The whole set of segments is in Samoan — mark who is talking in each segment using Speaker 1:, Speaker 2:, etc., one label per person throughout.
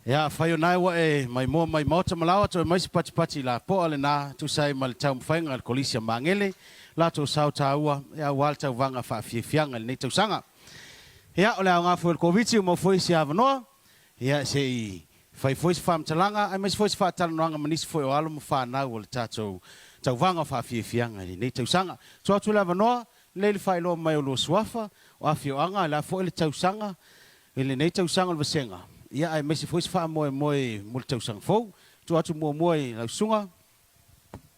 Speaker 1: Ia, afai o na ua e maimoa mai maota ma laoa, toe mai se patipati lapoa lena, tusa ai ma le taumafaiga a le Kolisi a Magele, latou sao taua, ia, aua le tauvaga faafiafiaga i lenei tausaga. Ia, o le aoga foi o le Koviti ua maua foi se avanoa, ia, se i Fai foi se faamatalaga aemaise foi se faatalanoaga ma nisi foi o alo ma fanau o le tatou tauvaga o faafiafiaga i lenei tausaga. Tuu atu le avanoa, lelei le faailoa mai o lua suafa, o afioaga, le a foi le tausaga i lenei tausaga o le vasega, ia aemaise foi se faamoemoe mo le tausaga fou. Tuu atu muamua i lau susuga.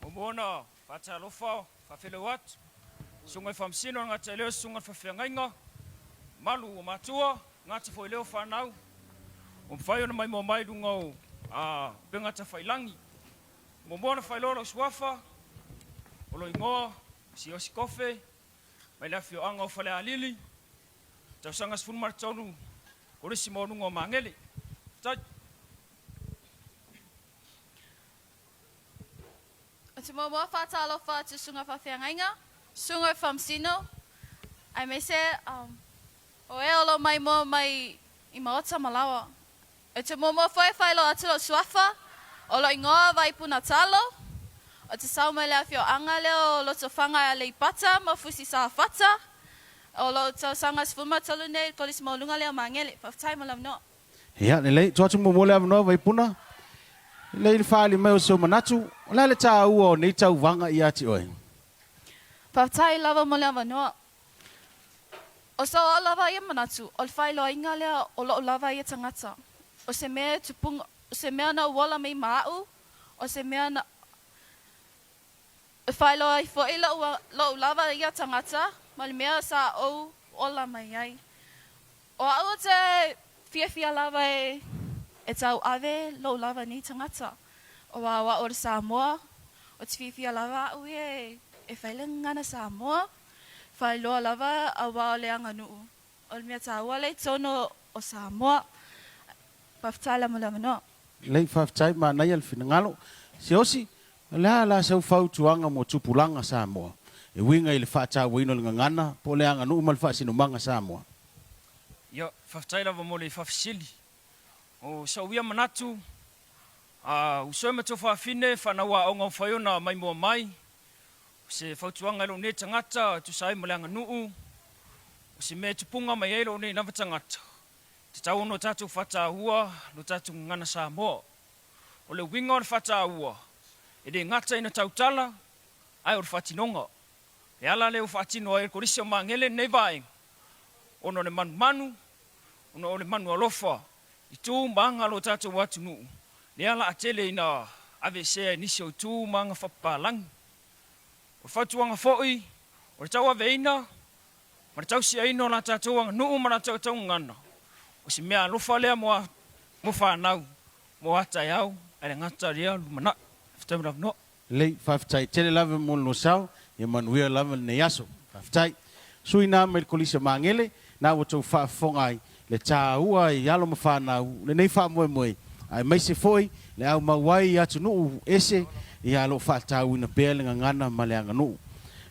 Speaker 2: Muamua ona faatalofa faafeiloai atu Susuga i Faamasino le gata i leo Susuga i le Faafeagaiga, malu o matua, gata foi leo fanau ua mafai ona maimoa mai i luga o upega tafailagi. Muamua ona faailoa lou suafa, o lou igoa Siaosi Kofe mai le afioaga o Falealili, tausaga 13, Kolisi Maualuga o Magele. Faafetai.
Speaker 3: Ou te muamua faatalofa atu Susuga Faafeagaiga, Susuga i Faamasino, aemaise o e o lo o maimoa mai i Maota ma Laoa. Ou te muamua foi e faailoa atu lou suafa, o lou igoa Vaipuna Talo, ou te sau mai le afioaga lea o Lotofaga e Aleipata ma Fusi Safata, o lou tausaga 13 nei i le Kolisi Maualuga lea o Magele. Faafetai mo le avanoa.
Speaker 1: Ia, lelei. Tuu atu muamua le avanoa, Vaipuna. Lelei le faaali mai o sou manatu. O le a le taua o nei tauvaga ia te oe?
Speaker 3: Faafetai lava mo le avanoa. O sou au lava ia manatu, o le faailoaina lea o lou lava ia tagata. O se mea e tupunga, o se mea na ou ola mai ma aʻu, o se mea na e faailoa ai foi lou, lou lava ia tagata ma le mea sa ou ola mai ai. O aʻu ou te fiafia lava e e tauave lou lava nei tagata. O au aʻu o le Samoa, ou te fiafia lava aʻu ia e fai le gagana Samoa, faailoa lava auā o le aganuu. O le mea taua lea i totonu o Samoa. Faafetai la mo le avanoa.
Speaker 1: Lelei, faafetai, manaia le finagalo. Siaosi, o le a la sau fautuaga mo tupulaga Samoa e uiga i le faatauaina o le gagana po o le aganuu ma le faasinomaga Samoa?
Speaker 2: Ia, faafetai lava mo le faafesili. O sou ia manatu, a uso e ma tuafafine fanau aoga ua fai ona maimoa mai, o se fautuaga i lou nei tagata e tusa ai ma le aganuu, o se mea e tupuga mai ai lou nei lava tagata, e tatau ona o tatou faataua lo tatou gagana Samoa. O le uiga o le faataua, e le gata ina tautala, ae o le faatinoga. Le ala lea ua faatino ai e le Kolisi o Magele lenei vaega, ona o le manumanu, ona o le manu alofa i tu ma aga o lo tatou atunuu, lea la a tele ina aveesea e nisi o itu ma aga faapapalagi. O le fautuaga foi, o le tauaveina ma le tausiaina o la tatou aganuu ma la tatou gagana, o se mea alofa lea mo mo fanau, mo a taeao, ae le gata lea lumanai. Faafetai mo le avanoa.
Speaker 1: Lelei, faafetai tele lava mo le nosao, ia manuia lava lenei aso. Faafetai. Sui na mai le Kolisi o Magele, na ua tou faafofoga ai le taua i alo ma fanau lenei faamoemoe, aemaise foi le au mau ai i atunuu ese, ia lo o faatauina pea le gagana ma le aganuu.